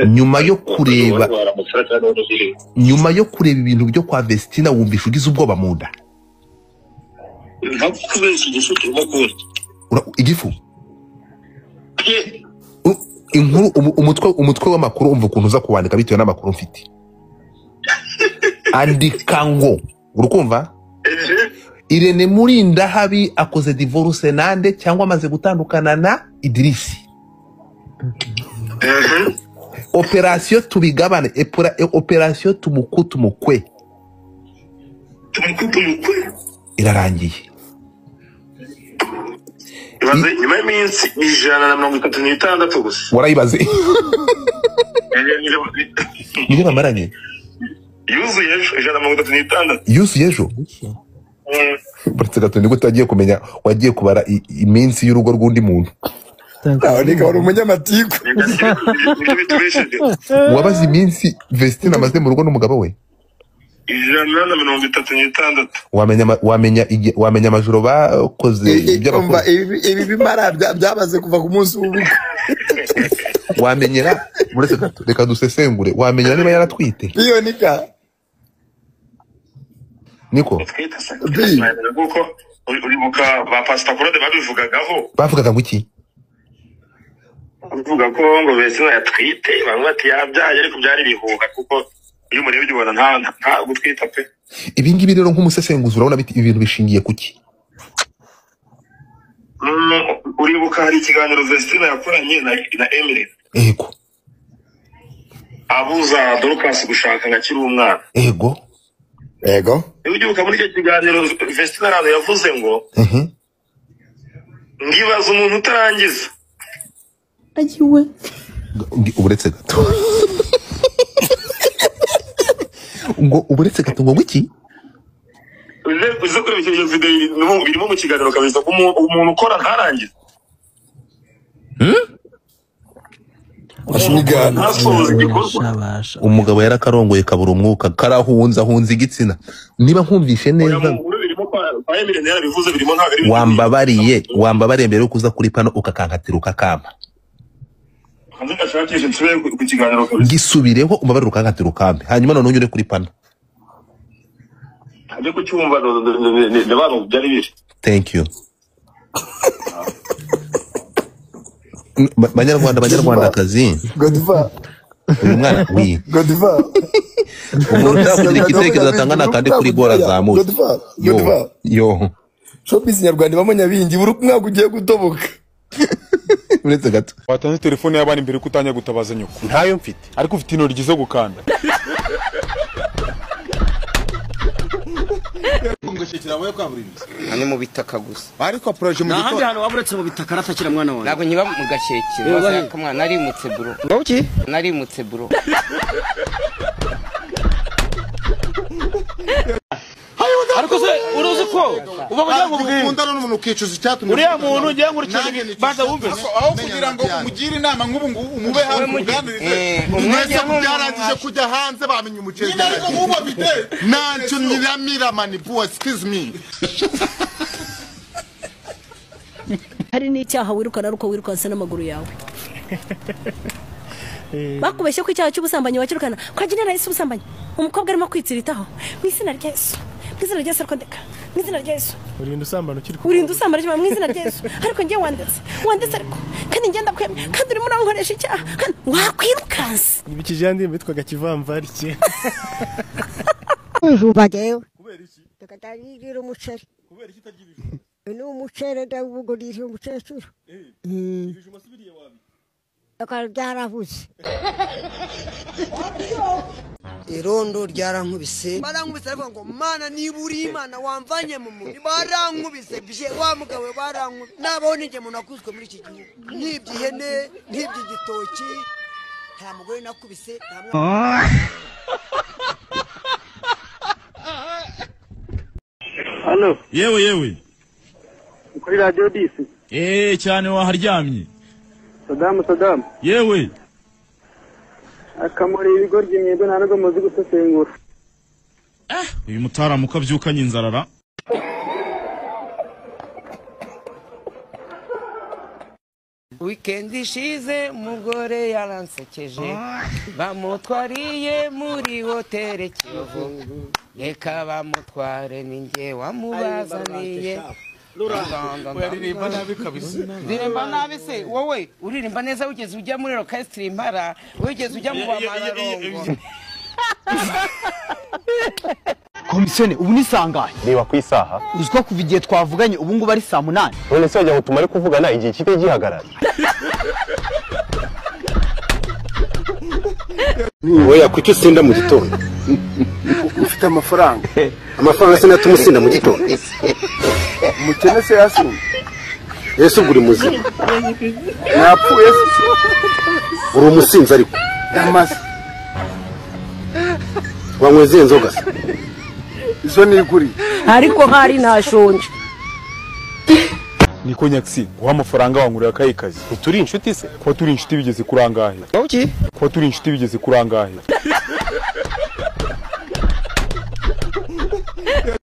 Nyuma yo kureba ibintu byo kwa Vestina wumvisha ugize ubwoba mu nda. Igifu inkuru umutwe w'amakuru umva ukuntu uza kuwandika bitewe n'amakuru mfite. Andika ngo urukumva Irene Murindahabi akoze divorce nande cyangwa amaze gutandukana na Idirisi. Operation tubigabane, operation tumukutumukwe irarangiye. Ibaze nyuma y'iminsi 136 gusa. Warayibaze. Niyo bamaranye. Yuzuye ejo 136. Yuzuye ejo. Buretse gato nibwo utagiye kumenya wagiye kubara iminsi y'urugo rw'undi muntu. Ariko wari umunyamatiku. Wabaze iminsi Vestina amaze mu rugo n'umugabo we? 136. Wamenya amajoro bakoze iby'abakora. Ibi bimara byabaze kuva ku munsi w'ubukwe. Wamenyera muretse gato reka dusesengure, wamenyera niba yaratwite. Iyo nika niko kuko uribuka ba Pastor Claude babivugagaho, bavugaga ngo iki? Bavuga ko ngo Vestina yatwite, bamwe ati yabyaye ariko byari bihuha kuko iyo murebye ubona nta gutwita pe. Ibi ngibi rero nk'umusesenguzi urabona ibintu bishingiye kuki? Uribuka hari ikiganiro Vestina yakoranye na Emily. Ego. Abuza Dorcas gushaka ngo akiri umwana. Ego. Ego. Uribuka muri icyo kiganiro Vestina rado yavuze ngo ngibaza umuntu utarangiza. Agiwe. Uburetse gato. Ngo uburetse gato ngo iki? Uze kureba icyo video birimo mu kiganiro kabisa ko umuntu ukora ntarangiza. Umugabo yarakarongoye kabura umwuka karahunza ahunza igitsina. Niba nkumvishe neza wambabariye mbere yo kuza kuri pano ukakankatira ukakama. Gisubireho umbabarire ukankatira ukampe hanyuma none unyure kuri pano. Thank you. Banyarwanda banyarwandakazi. Godfa. Uyu mwana wi. Godfa. Umuntu utakugira igitekerezo atanga nakandi kuri gora zamuye. Godfa. Godfa. Yo. Showbiz nyarwanda bamo nyabingi buri mwaka ugiye gutoboka. Uretse gato. Watanze telefone y'abana imbere ko utanya gutabaza nyoko. Ntayo mfite. Ariko ufite intoryi zo gukanda. Ani mu bitaka gusa. Ariko projet mu gitondo. Nahandi hantu waburetse mu bitaka ratakira mwana wanjye. Ntabwo nyiba mu gashekero. Bazaka mwana narimutse bro. Ngoki? Narimutse bro. Ariko se uruzi ko uba kugira ngo ubwire ukundana n'umuntu ukicuza icyatumye uriya muntu ngiye nkurikije banza wumve aho kugira ngo umugire inama nk'ubu ngubu umube hafi umuganirize mwese kubyarangije kujya hanze bamenye umuceri ariko nk'ubu afite nancu nyiramira manipuwa excuse me. Hari n'icyaha wirukana ariko wirukanse n'amaguru yawe. Bakubeshye ko icyaha cy'ubusambanyi wakirukana kwagira nahise ubusambanyi umukobwa arimo kwitsiritaho mu izina rya Yesu. Mwizina rya Yesu ariko ndeka. Mwizina rya Yesu. Urinda usambana ukiri kumwe. Urinda usambana mu izina rya Yesu. Ariko ngiye wandetse ariko kandi ngenda kwemye kandi urimo urankoresha icyaha kandi wakwirukanse. Ibikije yandi bitwaga kivamvari cye. Ujuba jewe. Kubera iki? Tukatarigira umuceri. Kubera iki utarya ibijumba? Ni umuceri ndawugurisha umukecuru. Ibijumba sibiriye wabi. Akaba byaravuze. Irondo ryarankubise barankubise ariko ngo mana niba uri Imana wamvanye mu muntu barankubise bye wa mugabo barankubise nabone nge muntu akuzwe muri iki gihugu ntibye ihene ntibye igitoki nta mugore nakubise nta mwana. Halo. Yewe yewe. Kuri radio disi. Cyane waharyamye. Sadamu. Yewe. Akamuri ibigoryi mwebwe nta nubwo muzi gusesengura. Uyu mutaramuka abyukanye inzarara. Weekend ishize umugore yaransekeje, bamutwariye muri hoteli Kiyovu, reka bamutware ninjye wamubazaniye. Uririmba nabi kabisa. Ndirimba nabi se wowe uririmba neza? Wigeze ujya muri orchestre Impara? Wigeze ujya mu bamararongo? Komisiyone, ubu ni sangahe? Reba ku isaha. Uzi ko kuva igihe twavuganye ubu ngubu ari saa 8? None se wagira ngo tumare kuvugana igihe kijye gihagarara? Oya, kuki usinda mu gitondo? Ufite amafaranga. Amafaranga se natuma usinda mu gitondo? Umukene se yasinda? Ese ubwo uri muzima? Napfuye se? Uri umusinzi ariko. Ndamaze. Wanywa izihe nzoga se? Izo niguriye. Ariko hari ntashonje. Niko nyakisi guha amafaranga wangurira akahe kazi? Ntituri inshuti se? Kuba turi inshuti bigeze kuri angahe? Kuba turi inshuti bigeze kuri angahe?